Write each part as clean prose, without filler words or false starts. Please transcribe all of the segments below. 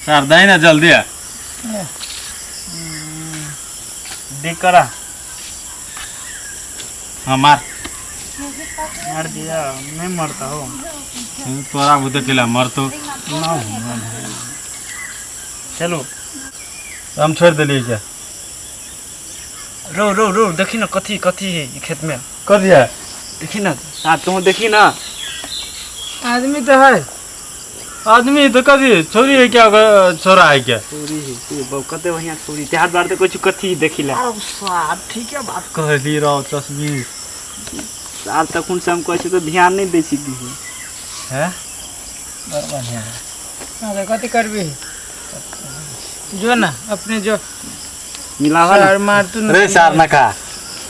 Sir दही ना जल्दी आ। देख करा। हाँ मार। मार दिया नहीं मरता हो। तोरा बुते केला मरतो। ना चलो। हम छोड़ देलिए क्या? रो रो रो देखी ना कथी कथी है ई खेत में। कथी है? देखी ना साहब तुम देखी ना। आदमी तो है। आदमी तो कथी छोरी है क्या छोरा है क्या? छोरी है ये बहु कते बढ़िया छोरी त्यार बार तो कुछ कथी देखी ला। अरे साहब ठीक है बात कहली रहो चश्मी। साहब तखन से हम कहै छी तो ध्यान नहीं दै छी की है बड़ बढ़िया है। अरे कथी करबी जो ना अपने जो मिलावा ना। सर मार तू रे सार ना का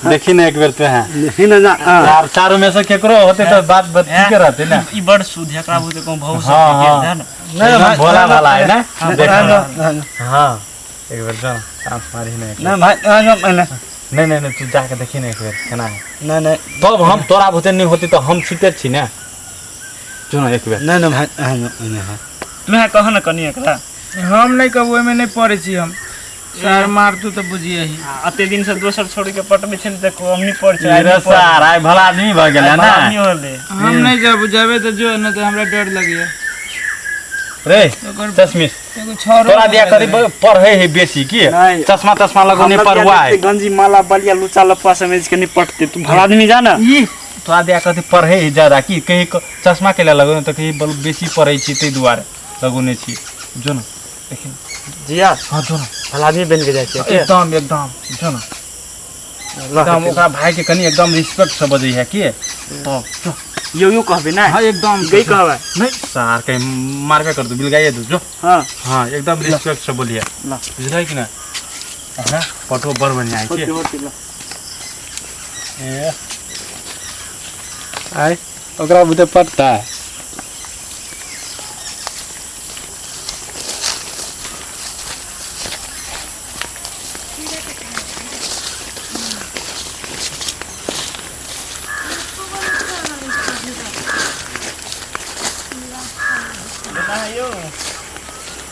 देखी ना एक बेर तो है नहीं ना जा हाँ। चार चारों में से केकरो होते तो बात बात ठीक रहते ना। ई बड़ शुद्ध है एकरा बुझे कहूं भौ सब हाँ, के हाँ। है ना। नहीं भोला भाला है ना। हाँ, देख हाँ, हाँ एक बेर जा चांस मारी ना एक बेर। ना भाई ना ना ना नहीं नहीं नहीं तू जाके देखी ना एक बेर केना है। ना ना तब हम तोरा भूते नहीं होती तो हम छूते छी ना। जो ना एक बेर। ना ना भाई ना ना तू है कह ना कनी एकरा। हम नहीं कहबो एमे नहीं पड़े छी हम। सर मार तू तो बुझिए ही। हाँ, अते दिन से दोसर छोड़ के पटबै छै त हम नहीं पड़ छै। रे सार आइ भला आदमी भ गेलै ना। आदमी होले। हम नहीं जाबू जाबे तो जो ना तो हमरा डर लगिए। रे ओकर चश्मिश एगो छौरो तोरा दिया करी पढ़े है बेसी की नहीं। चश्मा तश्मा लगौने पढ़ुआ है। गंजी माला बलिया लुचा लफुआ समझ के नहीं पटते तू भला आदमी जा ना। ई तोरा दिया कथी पढ़े है ज्यादा की कहीं चश्मा के लगौने तो कहीं बल बेसी पढ़े छी ताहि दुआरे लगौने छी जो ना देखिन। जिया हाँ जो ना भला आदमी बन के जाइ छै एकदम एकदम जो ना एकदम ओकरा भाई के कनी एकदम रिस्पेक्ट से बजै है की तब जो। यो यो कहबे ना। हाँ एकदम गई कहबे नहीं सार कहीं मारबे कर दू बिलगाइए दू जो। हाँ हाँ एकदम रिस्पेक्ट से बोलिए ला। बुझलै कि ना। हाँ पटो बड़ बढ़िया है होते की होते ला। ए आय ओकरा बुते पटता है।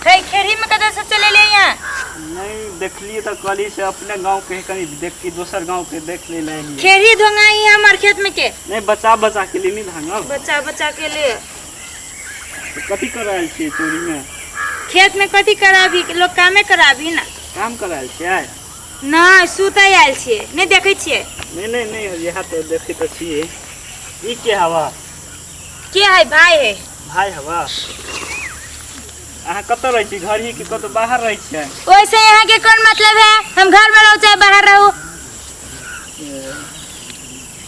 हे खेरी में कदर से चले ले यहाँ? नहीं देखलिए तो कहली से अपने गांव के कहीं देख के दोसर गांव के देख ले ले। खेरी धोंगाई है हमार खेत में के। नहीं बचा बचा के लिए नहीं धांगब। बचा बचा के लिए। कथी करायल छियै चोरी में? खेत में कथी कराबी लोग कामे कराबी ना। काम करायल छियै? ना सुतै आयल छियै नहीं देखै छियै। नहीं नहीं नहीं यहाँ तो देखै तो छियै। ई के हवा? के है भाई है। भाई हवा। अहाँ कतऽ रहै छी घर ही कि कतऽ बाहर रहै छियै? वैसे यहाँ के कौन मतलब है हम घर में रहू चाहे बाहर रहू।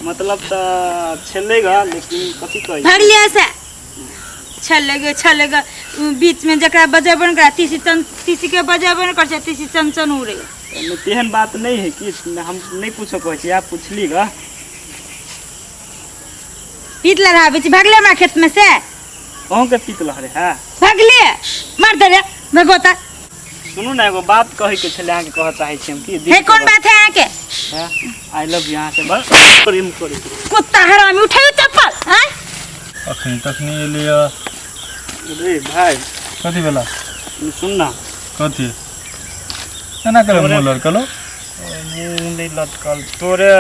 मतलब तऽ छलै गा लेकिन कथी कहै भाग लिया से छल छल बीच में जकरा बजेबन करा तीसी चन तीसी के बजेबन कर छै तीसी चन चन उड़े। नहीं, तेहन बात नहीं है कि हम नहीं पूछो कहै छी आप पूछली गा। पीत लड़ाबै छी भागले हमरा खेत में से। अहूँ के पीत लहरे है? भागले मार दे रे भगवता। सुनू ना एगो बात कहै के छलै अहाँके कहऽ चाहै छी हम की हे कौन बात है अहाँके? I love you अहाँ से बड़ प्रेम करै छी। कुत्ता हरामी उठायो चप्पल हैं? अखनी तखनी एलियै। रे भाई कथी भेला? सुन ना। कथी एना केला मुँह लड़कलो? मुँह नहीं लटकल तोरे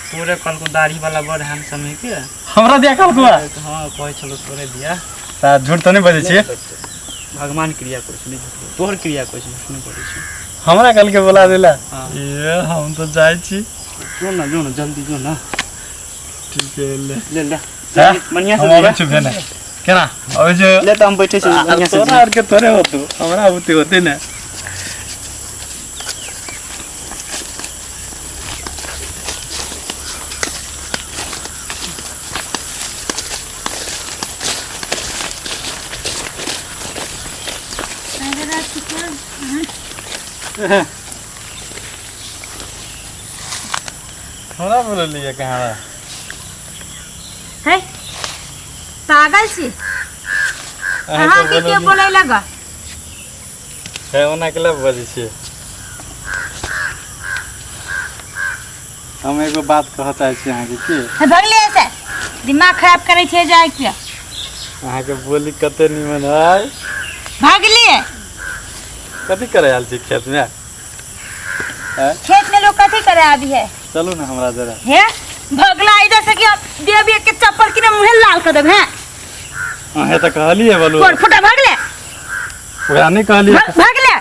तोरे कल को दाढ़ी वाला बड़ हैंडसम है के। हमरा दिया कल को? हाँ कहै छलो तोरे दिया। ता झूठ तो नहीं बजै छियै? भगवान क्रिया करै छै नहीं झूठ तोहर क्रिया करै छै झूठ नहीं बजै छै। हमरा कल के बोला देला। हाँ। ए हम तो जाइ छी। जो ना जो ना जल्दी जो ना। ठीक है ले ले ले हाँ? बढ़िया से हम अबै छी भेने केना अबै छी? ले तो हम बैठे छी बढ़िया से। तोरा आर के तोरे होतौ हमरा होते होते ना। हमरा बोललियै कहाँ? है पागल छी अहाँ के के बोलै लगा? है ओना के लग बजै छियै। हम एगो बात कहऽ चाहै छी अहाँके की। हे भगलियै से दिमाग खराब करै छै जाय के। अहाँके बोली कते नीमन है। भगलियै कथी करे आयल छी खेत में? खेत में लोग कथी करे आबी है? चलू ना हमरा जरा। हे भगला इधर से कि देवी के चप्पल किने मुँहे लाल कर देब। हैं अहें तऽ कहलियै बोलू। कोर फुटा भगले। ओकरा नहि कहलियै। भगले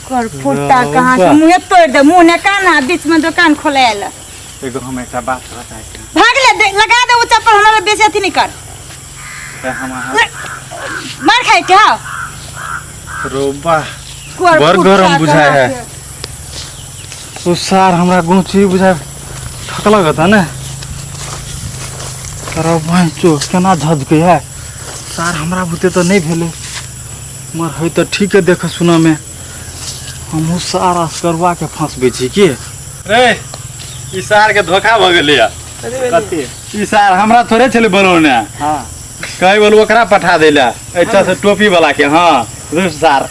कोर फुटा कहाँ से मुँहे तोड़ दे, मुँह ने कान बीच में दुकान खोले आयल। एगो हम एकटा बात कहऽ चाहै छी। भगले लगा दे वो चप्पल, हमरा बेसी अथी नहीं कर। तऽ हम अहाँ मार खाए के हां रोबा कोर बड़ फुटा गरम बुझाय कहाँ है। के। ओ सार हमरा गुची बुझाय ठकलक हत ने। अरे भाई चो केना झझकै है सार, हमरा बुते तऽ नहि भेलै, मगर है तऽ ठीक है। देख सुनऽ में हमहूँ सार असगरुआ के फंसबै छी की रे। ई सार के धोखा भऽ गेलै। कथी? ई सार हमरा थोड़े छलै बनौने। हाँ कहे बोलू ओकरा पठा दै लए अच्छा से टोपी वाला के। हाँ रुस सार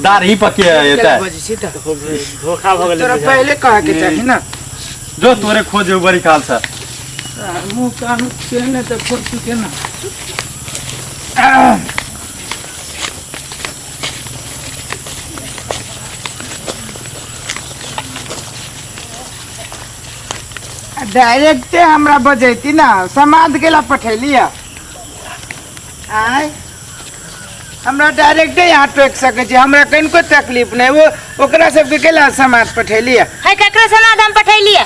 दाढ़ी पके एतै। बजै छी तऽ धोखा भऽ गेलै। तोरा बुझाइ। पहिले कहऽ के चाही ना। जो तोरे खोजे बड़ी काल से। मुँह कान के ने तऽ फोटू के ना। डायरेक्टे हमरा बजैती ना, समाद गेला पठैली। आय हमरा डायरेक्टे यहाँ टोकि सकै छी, हमरा कनिको तकलीफ नहि। वो ओकरा सबके केला समाद पठैली? है ककरो समाद हम पठैलिए?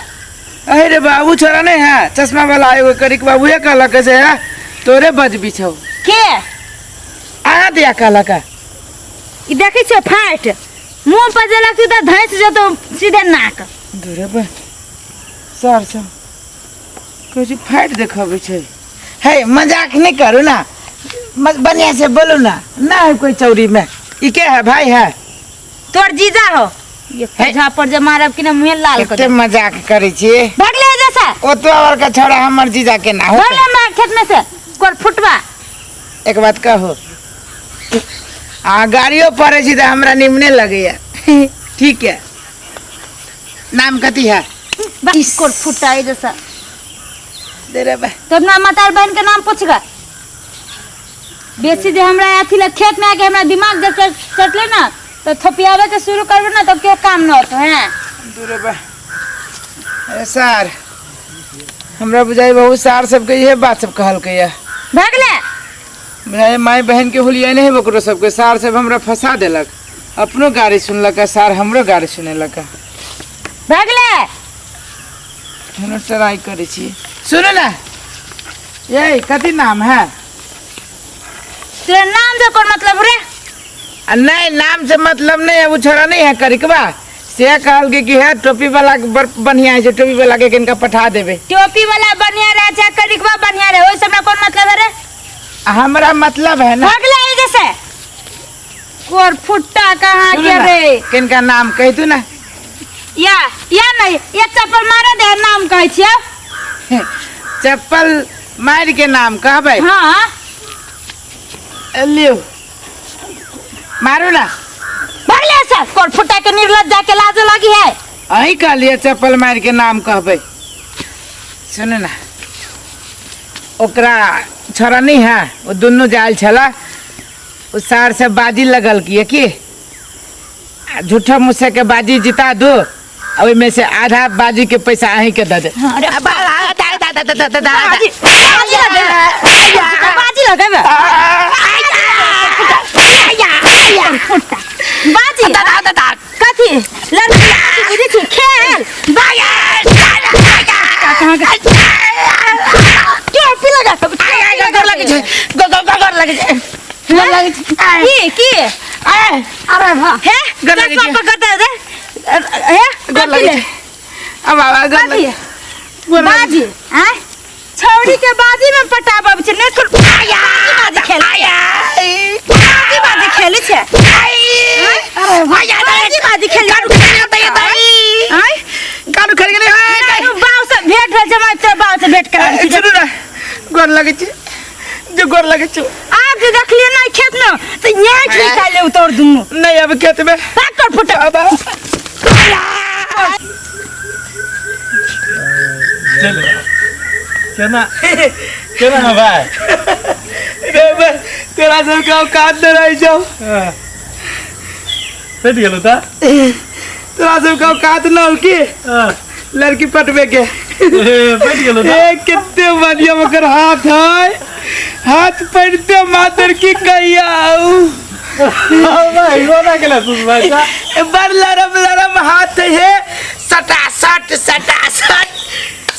अरे रे बाबू, छोरा नहीं है चश्मा वाला एगो करिक बाबू कहलक से है तोरे बजबी छौ। के? आ दिया कहलक। ई देखै छियै फाट मुँह पर जेलक तऽ धैस जेतौ सीधे नाक। दूरे बा सर सब कहै छै फाटि देखबै छै। हे मजाक नहीं करू ना, बढ़िया से बोलू ना। ना है कोई चौरी में। ई के है भाई है? तोर जीजा हो ये। हे। झापड़ जे मारब कि ना मुँहे लाल कर कते मजाक करै छियै। भगले जैसा। ओतबा बड़का छौड़ा हमर जीजा के ना हो। भगले हमरा खेत में से कोर फुटवा। एक बात कहू, आ गाड़ियो पड़ै छी तऽ हमरा निमने लगैया। ठीक है, नाम कथी है? कोर फुटा है जैसा। दे रे बा। तो अपना मतार बहन के नाम पूछगा बेसी जे हमरा अथी लग खेत में आके हमरा दिमाग जब चटले ना तो थपियावे के शुरू करबे ना तब के काम न होतो है। दूरे बा। अरे सर, हमरा बुझाइ बहुत सार सबके इहे बात सब कहलकै या। भगले। बुझाइ माय बहन के होलिया नहीं ओकरो सबके। सार सब हमरा फंसा देलक, अपनो गाड़ी सुनलक सार, हमरो गाड़ी सुनेलक। भगले। हम ट्राई करै छी। सुनू ना, ये कथी नाम है? तेरा नाम से कोन मतलब रे? आ नहीं, नाम से मतलब नहीं है। वो छोरा नहीं है करिकबा, से कहलकै कि है टोपी वाला के बड़ बढ़िया है, टोपी वाला के किनका पठा देबे। टोपी वाला बढ़िया रहे चाहे करिकबा बढ़िया रहे, ओइ से हमरा कोन मतलब है रे? आ हमरा मतलब है ना। भगले आई जैसे कोर फुट्टा कहाँ सुनू के ना, रे? किनका नाम कहि तू ना। या या नहीं, एक चप्पल मारे दे नाम कहै छियै। चप्पल मार के नाम कहबै? हाँ। लियो मारू ना। भगले से कोर फुट्टा के निर्लज जाके लाज लगी है। अहीं कहलिए चप्पल मार के नाम कहबै। सुनू ना, ओकरा छोरा नहीं है, वो दुनू जायल छला, ओ सार से बाजी लगल की कि आ झूठा मुझसे के बाजी जिता दो, आ ओहिमे से आधा बाजी के पैसा अहीं के दऽ दे। अरे बाजी बाजी लगेबे, बाजी लगेबे बाजी कथी लड़की बुझै छी खेल कहाँ के टोपी लगा गोर लगै छै, गोर लगै छै, गोर लगै छै। की की? अरे भा हे गोर लगै चश्मा छै। पकड़ दे हे। गोर लगै छै। अब बाबा गोर लगै कथी छै। गोर लगै बाजी आय छौड़ी के बाजी में पटाबब छै ने तोर बाजी बाजी खेल बाजी बाजी खेलै छै। अरे बाजी बाजी खेल आय कानू खड़ गेलै। बाउ से भेंट भेल छै, मैं तोर बाउ से भेंट करा दै छी। सुनू ना, गोर लगै छै जे, गोर लगै छै। आब जे देखलियै ना खेत में तऽ यहाँ निकालि लेब तोर दुनू। नहीं अब खेत में भाग कर फुटा। अब चल केना केना है भाई? रे बे, तोरा सबके औकात नहि रहै छौ। पेट गेलो त तोरा सब का औकात न हो की लड़की पटवे के। पेट गेलो त। ए कितने बढ़िया ओकर हाथ है, हाथ पड़ते मातर की कहिया आऊ। भाई गोना केला तू भाई सा। ए, बड़ लरम लरम हाथ है, सटासट सटासट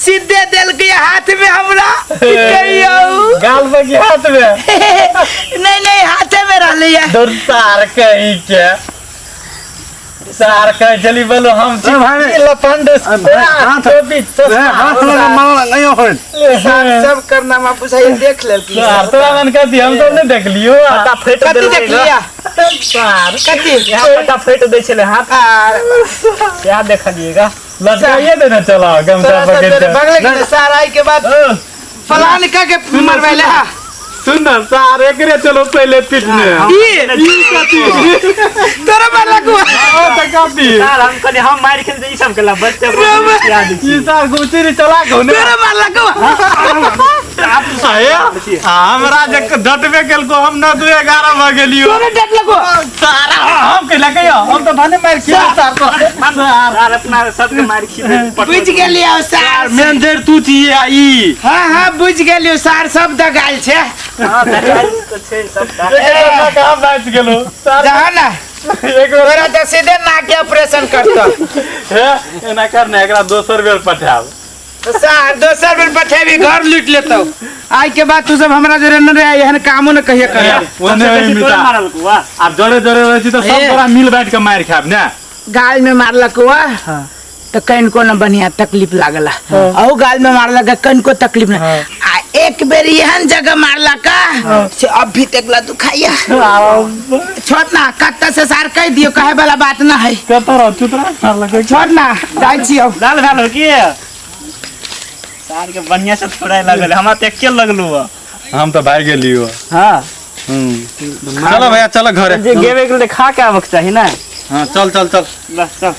सीधे देल के हाथ में हमरा की कहिया आऊ। गाल में की हाथ में? नहीं नहीं हाथे में रहले है। दूर सार कहीं के सार कहीं चली बोलो हम ए भाई। लफंड हाथ- हाथ लगा मारला नहीं होय। सब करना मा पूछा देख लेल की। सार तोरा मन कर दी हम सब नहीं देख लियो। पता फेट कथी देलकै देख लिया? सार कथी? यहाँ पता फेट दै छलै हाथ। आर क्या देखलिएगा? लटकाइए देना चला गमछा तोरा सब पकड़ तोरे के। भगले के सार आई के बाद फलान का के मरवैले हा। सुन ना सार एकरे चलो पहले पीटने। ई तोरा मारला को ओ त कापी। सार हम कहलिए हम मारि खेल ई सब केला बच्चे ई सार गुचरी चला गो ने। तोरा मारला को। आए हमरा जे डटबे केलको हम न 2 11 भ गेलियो। तोरा डटला को। सारा हम केला कहियो हम त भने मार खिया सार तो सार सार अपना सबके मारि खिबे। बुझ गेलियो सार। मेन जड़ तू छी आ ई। हां हां बुझ गेलियो सार सब दगाइल छै। हां दगाइल त छै सब। एक कहाँ बच गेलो सार। जहाँ ना एक बेर तोरा त सीधे नाक के ऑपरेशन करतो। हे एना कर ने एकरा दोसर बेर पठाब। सार दोसर बेर पठेबी घर लूट लेतो। आई के बाद तू सब हमरा जरे न रहे एहन कामो न कहिए कर। ओने तोरा मारल को वाह। आब जरे जरे रहै छी त सब तोरा मिल बैठ के मारि खाब ने। गाल में मारलक वाह त कनको न बढ़िया तकलीफ लागला। औ गाल में मारलक कनको तकलीफ न। आ एक बेर एहन जगह मारलक से अभी तक ला दुखाइया। छोड़ ना कत्ता से सार कह दियो कहे वाला बात ना है। कत रह चुतरा मारलक। छोड़ ना जाइ छी अब। लाल भेल हो की सार के बढ़िया से थोड़ा लगल हमरा त एके लगलू। हम त भाग गेलियो। हां चलो भैया चलो घरे जे गेबे के खा के आबक चाही ना। हां चल चल चल बस चल।